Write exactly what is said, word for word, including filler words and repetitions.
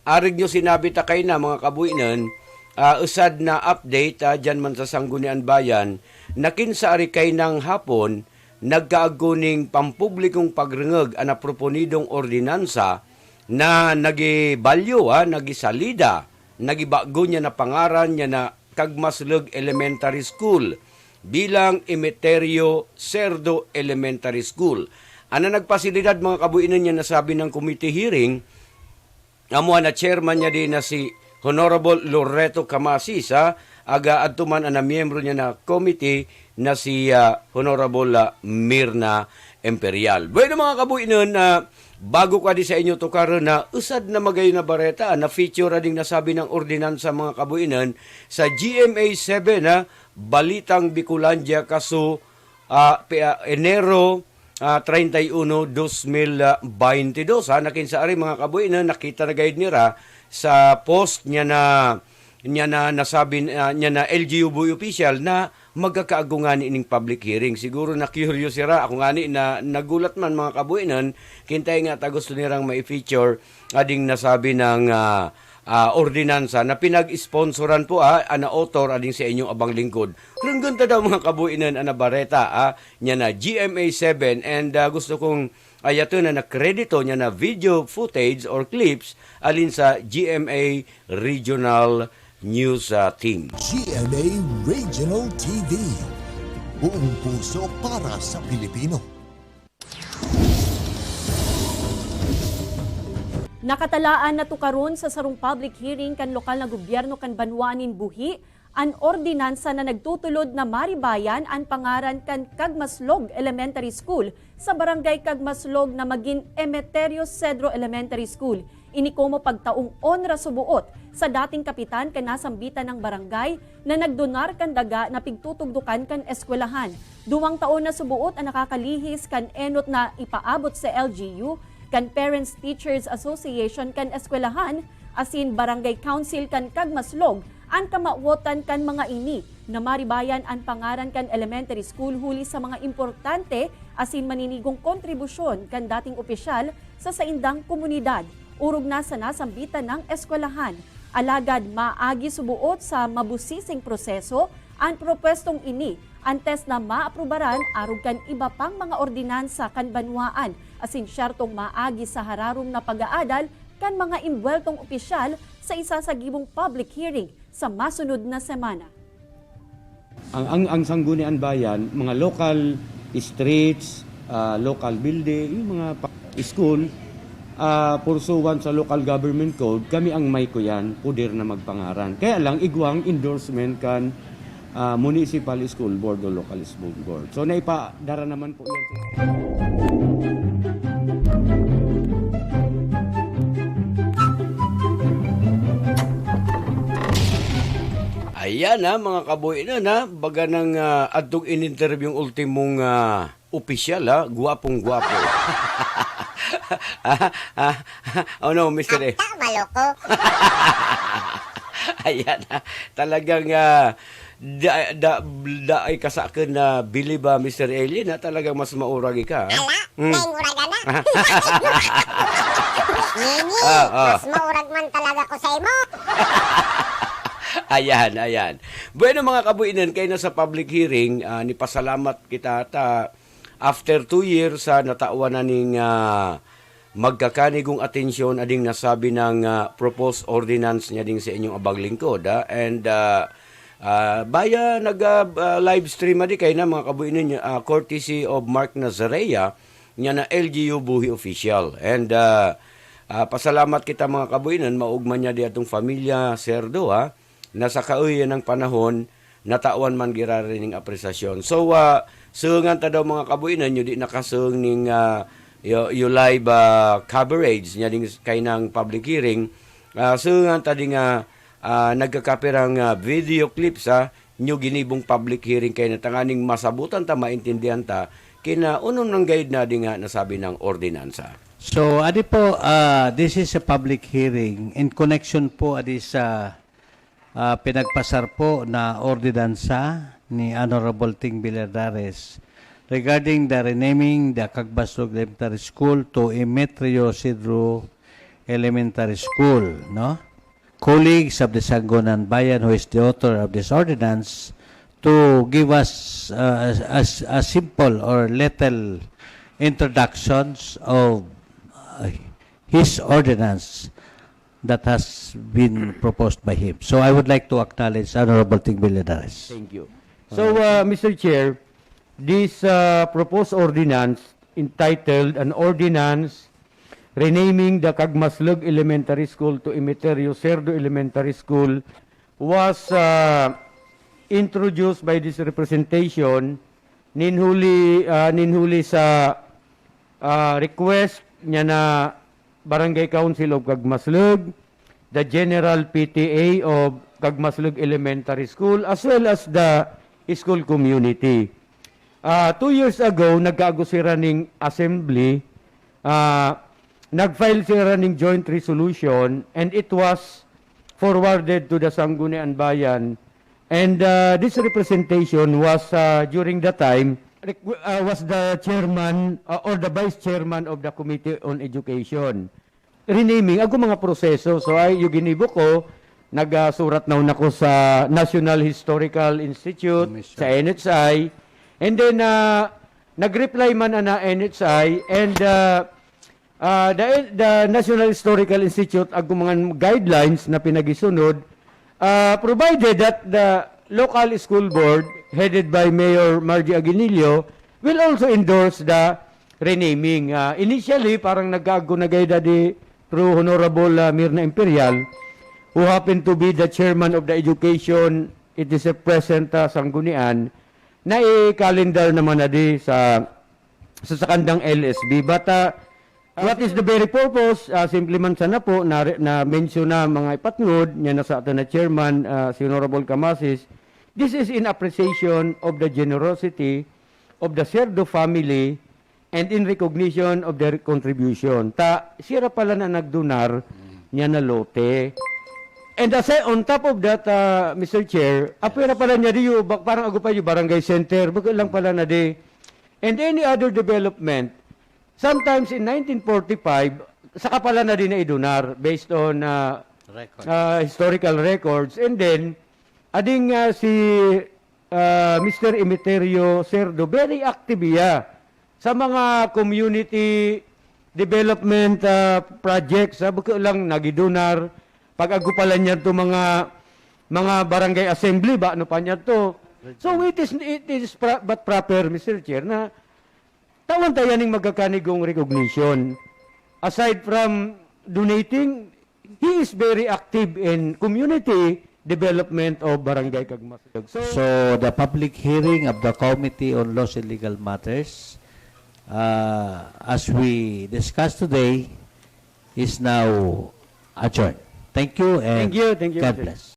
Areg nyo sinabi ta kaina, mga kabuinun, ah, usad na update, ah, diyan man sa Sangguniang Bayan, na kinsaari kainang hapon, nagkaagko ning pampublikong pagrengeg a naproponidong ordinansa na nagibalyo, ah, nagisalida, nagibago niyan a pangaran niyan na Kagmaslog Elementary School bilang Emeterio Cerdo Elementary School. Ana nagpasilidad, mga kabuinun, niyan nasabi nang committee hearing, amo a chairman niya di na si Honorable Loreto Camasis, ah, aga adto man a miyembro niya na committee na si, ah, Honorable, ah, Mirna Imperial. Bueno, mga kabuinun, ah, bago ko adi sa inyo tukarun na usad na magayon a bareta, ah, na-feature a ding nasabi nang ordinansa, mga kabuinun, sa G M A seven, ah, Balitang Bicolandia, kaso, ah, pe-, ah, Enero, ah, treinta y uno, dos mil baintidos, ah, na kinsaari, mga kabuinun, nakita na gayod nira sa post niya na, niya na nasabi, ah, niya na L G U buhi official na magkakaagko ngani ning public hearing. Siguro na-curious ira, ako ngani na nagulat man, mga kabuinun, kintayi nga ta gusto nirang mai-feature a ding nasabi nang, ah, ah, ordinansa na pinag-sponsoran po, ah, a na-author a ding sa inyong abang lingkod. Renggen ta daw, mga kabuinun, a na bareta, ah, niya na G M A seven, and, ah, gusto kong ayatun a na kredito niya na video footage or clips alin sa G M A Regional News, ah, Team. G M A Regional T V. Buong puso para sa Pilipino. Nakatalaan na tukaron sa sarong public hearing kan lokal na gobyerno kan banwaan nin buhi an ordinansa na nagtutulod na maribayan an pangaran kan Kagmaslog Elementary School sa Barangay Kagmaslog na magin Emeterio Cedro Elementary School. Ini komo pagtaong onra suboot sa dating kapitan kan nasambitan nang barangay na nagdonar kan daga na pigtutugdukan kan eskwelahan. Duwang taon na suboot an nakakalihis kan enot na ipaabot sa L G U, kan Parents Teachers Association kan eskwelahan, asin Barangay Council kan Kagmaslog, an kamawotan kan mga ini na maribayan an pangaran kan elementary school huli sa mga importante asin maninigong kontribusyon kan dating opisyal sa saindang komunidad, orog na sa nasambitan nang eskwelahan. Alagad maagi suboot sa mabusising proseso an propuestong ini antes na maaprubaran arog kan iba pang mga ordinansa kan banwaan, asin siyertong maagi sa hararom na pag-aadal kan mga imbuweltong opisyal sa isasagibong public hearing sa masunod na semana. Ang, ang, ang Sangguniang Bayan, mga local streets, ah, local building, yung mga pa-, school, ah, pursuant sa local government code, kami ang may kuyan, poder na magpangaran. Kaya lang, igwa ang endorsement kan, ah, municipal school board o local school board. So, naipadara naman po yan. Ayan, ha, mga kabuinun, ha, baga nang, ah, adtong in-interview ang ultimong, ah, opisyal, ha, guwapong-guwapo. Ah, ah, ano, Mister A? Ata, maloko. Ayan, ha, talagang, ah, da, da, da, ay, kasa akin na bilib, ah, Mister Alien, ha, talagang mas maurag ika, ha? Ala, hmm. May muragan na. Nini, ah, ah, mas maurag man talaga ko sa imo. Ayan, ayan. Bueno, mga kabuinun, kaina sa public hearing, ah, nipasalamat kita ta after two years, ah, natawan na ning, ah, magkakanigong atensyon a ding nasabi nang, ah, proposed ordinance niya ding sa inyong abang lingkod, ah. And, ah, ah, baya nag, ah, ah, live stream a di kaina, mga kabuinun, ah, courtesy of Mark Nazaria, niya na L G U buhi official. And, ah, ah, pasalamat kita, mga kabuinun, maugma niya di atong familia Cerdo, ha, na sa kauyuan nang panahon, natawan man gira rin ning apresasyon. So, ah, seengan ta daw, mga kabuinun, yo di nakaseng ning, ah, yo, yo live, ah, coverage niya ding kainang public hearing, ah, seengan ta ding, ah, ah, nagkakapirang, ah, video clips, ah, nyo ginibong public hearing kaina tanganing masabutan ta, maintindihan ta, kina unum nang gayod na ding, ah, nasabi nang ordinansa. So, adi po, ah, this is a public hearing in connection po, adi sa, ah, pinagpasar po na ordinansa ni Honorable Ting Villadares regarding the renaming the Kagmaslog Elementary School to Emetrio Cedro Elementary School, no? Colleagues of the Sangguniang Bayan, who is the author of this ordinance, to give us, uh, a, a, a simple or little introductions of, uh, his ordinance that has been proposed by him. So I would like to acknowledge Honorable Ting Villadares. Thank you. So, uh, Mister Chair, this, uh, proposed ordinance entitled an ordinance renaming the Cagmaslug Elementary School to Emeterio Cerdo Elementary School was, uh, introduced by this representation nin huli, uh, nin huli sa, uh, request nia na Barangay Council of Cagmaslug, the General P T A of Cagmaslug Elementary School, as well as the school community. Ah, two years ago, nagkaago sira ning assembly, ah, nag-file sira ning joint resolution, and it was forwarded to the Sangguniang Bayan. And, ah, this representation was, ah, during the time, requ-, ah, was the chairman, ah, or the vice chairman of the Committee on Education. Renaming, ago mga proseso. So, ay, yu ginibo ko, nagsurat na una ko sa National Historical Institute, sa N H I, and then, ah, nag-reply man an N H I, and, ah, ah, the, the National Historical Institute, ago mga guidelines na pinagisunod, ah, provided that the local school board, headed by Mayor Margie Aguinillo, will also endorse the renaming. Ah, initially, parang nagkaago na gayda di through Honorable, ah, Mirna Imperial, who happened to be the chairman of the education, it is a present, ah, sanggunian, na i-calendar naman na di sa, sa, sa kandang L S B. But, ah, what is the very purpose? Ah, simple man sana po na, na-mention na mga ipatngod, nia na sa atun a chairman, ah, si Honorable Camasis. This is in appreciation of the generosity of the Cerdo family and in recognition of their contribution. Ta, sira pala na nagdonar nia na lote. And aside, on top of that, ah, Mister Chair, apwera pala nia di yu, ba-, parang ago pa yu barangay center, bukut lang pala na di. And any other development, sometimes in nineteen forty-five, saka pala na di naidonar based on, ah, ah, historical records. And then, ading, ah, si ah, Mister Emeterio Cerdo, very active iya sa mga community development, ah, projects, ah, bukut lang nagidonar, pag-ago pala niyan to mga, mga barangay assembly ba, ano pa niyan to. So it is, it is pra-, but proper, Mister Chair, na tawan ta iyan ning magkakanigong recognition. Aside from donating, he is very active in community development of Barangay Cagmaslug. So, so the public hearing of the Committee on Laws and Legal Matters, uh, as we discussed today, is now adjourned. Thank you and thank you, thank you, God bless.